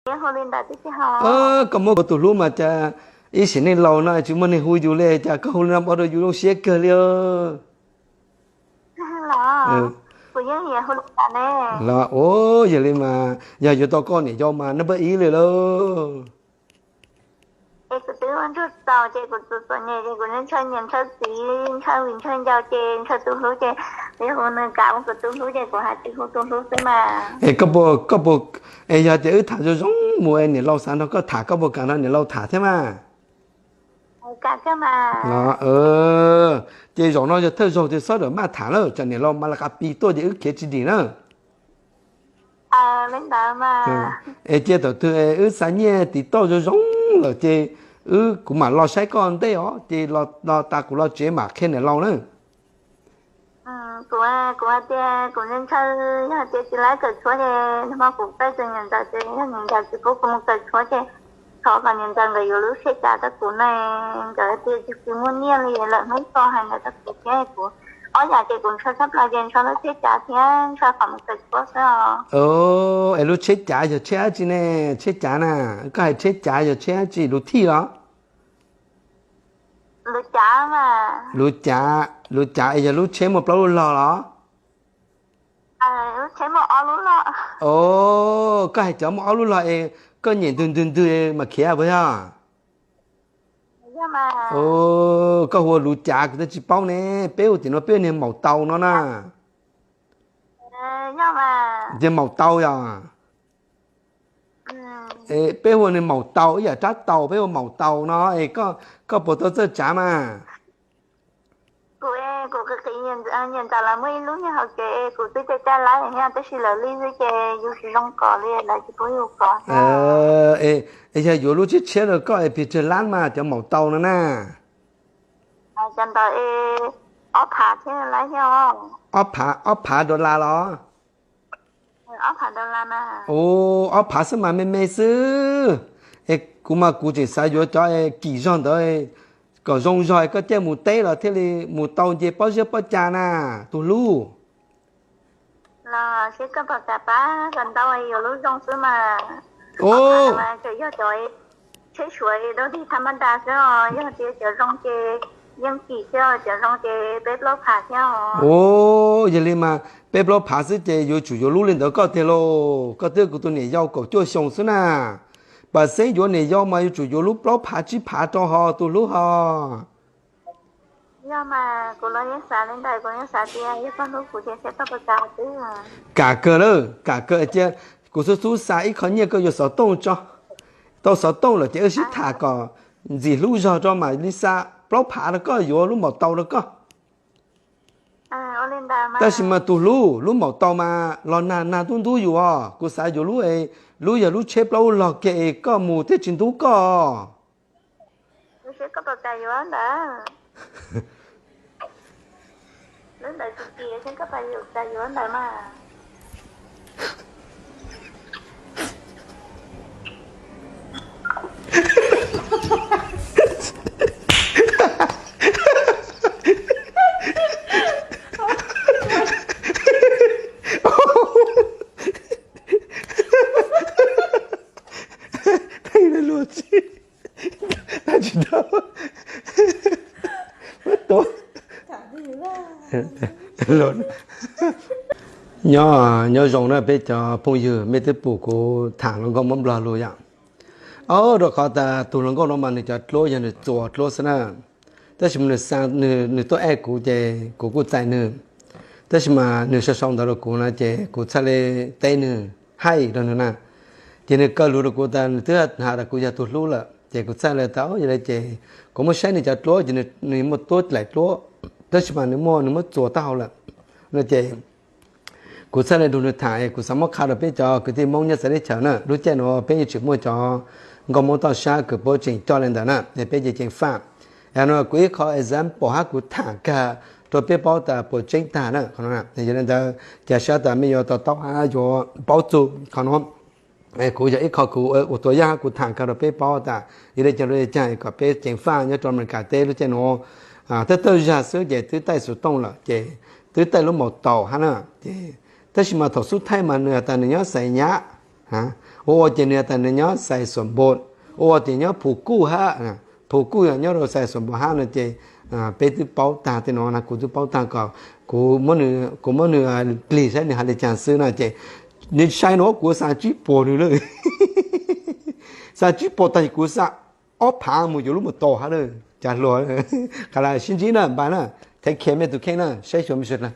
Hu li ntawd tib si ho. Koj muab kuv tus hlub mas cas ib sim neej laus no tsis muaj neeg hu yus li, cas koj hu li no ua rau yus zoo siab kawg li. Los, yog li mas yog yuav tau koj niam yau mas naj pab ib li lauj. Es kuv twb ua ntsuag txaus ces kuv txom txom nyem ces kuv ntshaw niam ntshaw txiv ntshaw viv ntshaw ncaus ces ntshaw tus hlub ces kuv hu nws kam ua kuv tus hlub ces kuv hais tias hu tus hlub xwb mas. Es koj puas, koj puas, es yog tias wb tham zoo zoo mus es niam laus xav nrog koj tham koj puas kam nrog niam laus tham thiab mas? Los, ces zaum no yog thawj zaug ces xob ram maj tham lawm tsam niam laus mas laj qab pis tuaj ces wb khiav tsis dim na. Es cia thaum twg wb xa nyiaj tiv tauj zoo zoo lawm ces wb, kuv mam los saib koj ntej os ces los tas kuv los tsev mam qhia niam laus na. Kuv, kuv hais tias kuv ntshaw, yog hais tias tsis laib kawm tshuab ces nag hmo kuv pab tus niam ntxawm ces yog niam ntxawm tsis pub kuv mus kawm tshuab ces thov kom niam ntxawm nkawd yuav lub tsheb cav rau kuv ne. Nkawd tias tsis muaj nyiaj li lawm hnub ko hais ntawd rau kuv thiab kuv, ob yam ces kuv ntshaw tshaj plaws ces ntshaw lub tsheb cav thiab ntshaw qhov mus kawm tshuab xwb os. Es lub tsheb cav yog tsheb dab tsi ne? Tsheb cav na, koj hais tsheb cav yog tsheb dab tsi, lus thij los? Lus cav, lus cav es yog lub tsheb muaj plaub lub log los? Lub tsheb muaj ob lub log. Koj hais cov muaj ob lub log es koj nyem ntwg ntwg ntwg mas khiav puas yog? Koj hu ua lus cav kuv twb tsis paub ne, peb hu tias no peb niag maum tau no na. Tias maum tau yog? Peb hu niag maum tau ib yam rab taus peb hu maum tau no es koj puas tau txawj tsav mas? Kuv, kuv qiv qiv niam ntxawm lawv muaj ib lub nyob hauv tsev es kuv twb cai cai laib thiab tab sis lawv li xwb ces yus tsis zoo kos li lawv tsis pub yus kos. Es yog yuav lub tshiab tshiab rau koj es pes tsawg lab mas cov maum tau no na? Cov ntawd es ob phav thiab laib thiab. Ob phav, ob phav dollar los? Ob phav dollar. Ua ob phav xwb mas me me xwb. Es kuv mas kuv tseem xav yuav cov kim zog ntawd kom zoo zog koj caij mus teb los thiaj li mus tau nce pob zeb pob ca na, tus hlub. Los seb koj puas kam pab kom ntau yuav lub zoo xwb mas. Tseem yog cov tsheb suav dog dig tha maj da xwb os, yog tias cov zoo ces yeej kim thiab, cov zoo ces peb plaub phav thiab os. Yog li mas peb plaub phav xwb ces yuav tsum yuav lub li ntawd koj tiag lauj, koj twb kuv tus niam yau kaum cuaj xyoo xwb na. Pam xeeb yuav niam yau mas yuav tsum yuav lub plaub phav tsib phav rau ho tus hlub ho. Yog mas kuv los yeej xav li ntawd, kuv yeej xav tias yog koj hlub kuv ces seb koj puas kam xwb. Kam kawg lawm, kam kawg cia kuv xub xub xa ib qho nyiaj koj yuav xov tooj tso. Tau xov tooj lawm ces wb sib tham kom ntxim hlub zog rau mam li xa plaub phav rau koj yuav lub maum tau rau koj. Tab sis mas tus hlub, lub maum tau mas los nag nag ntub ntub yus os, kuv xav yuav lub, lub yog lub tsheb plaub log kiag es koj mus thiaj tsis ntub koj. Luag tsis, tsis tau, muab tua. Nyob, nyob zoo na peb cov phooj ywg, mej twb pum kuv tham hluas nkauj Hmoob Nplog lus yom. Rau qhov tas tus hluas nkauj no mas nws cov dluab yog nws txuas dluab xwb na. Tab sis mas nws xa, nws tuaj aim kuv ces kuv kuj txais nws. Tab sis mas nws sau sau ntawv rau kuv na ces kuv txhaj li teb nws, haij rau nws na. Ces nws kaw lus rau kuv tas nws twb has tas kuv yog tus hlub lawm ces kuv txhaj li tas yog li ces kuv muab saib nws cov dluab ces nws muaj tuab laim dluab, tab sis mas nws muaj, nws muab txuas taub hau lawm no ces kuv txhaj li nrug nws tham es kuv xav muab qha rau peb cov kwv tij Hmoob nyob txawv teb chaws na, lub caij nuav peb yeej tseem muaj cov nkauj Hmoob toj sab kws puab tseem coj li ntawd na, es peb ces ceev faj. Es no kuv ib qho example hab kuv tham kag rau peb paub tas puas tseeb tag na. Yog li ntawd ces sab tas mej yuav to taub hab yuav paub txug qhov nuav. Kuv yog ib qho kuv ua tuab yaj hab kuv tham kag rau peb paub tas yog li caag rau li caag kom peb ceev faj nyob rau Amelikas teb lub caij nuav. Thawj thawj zag xwb ces twb taij xuv tooj lawm ces twb taij lub maum taus hab na. Ces tab sis mas thaum xub thaij mas nws has tas nws nyob Xais Nyab, Ua ua ces nws tas nws nyob Xais Xuam Npoo, ua ua tias nyob Phu Kuj hab, Phu Kuj yog nyob rau Xais Xuam Npoo hab no ces peb twb paub tag tej no na, kuv twb paub tag kom kuv, kuv muab nws plig saib nws hais li cas xwb no ces nws sai no kuv xa tsib puas nws lawm. Xa tsib puas tag kuv xa ob phav mus yuav lub mus tau hab lawm. Cas hluas, qhov lawv sib ntsib na, npaj na, take care me tus kheej na, saib xyuas me sawv daws.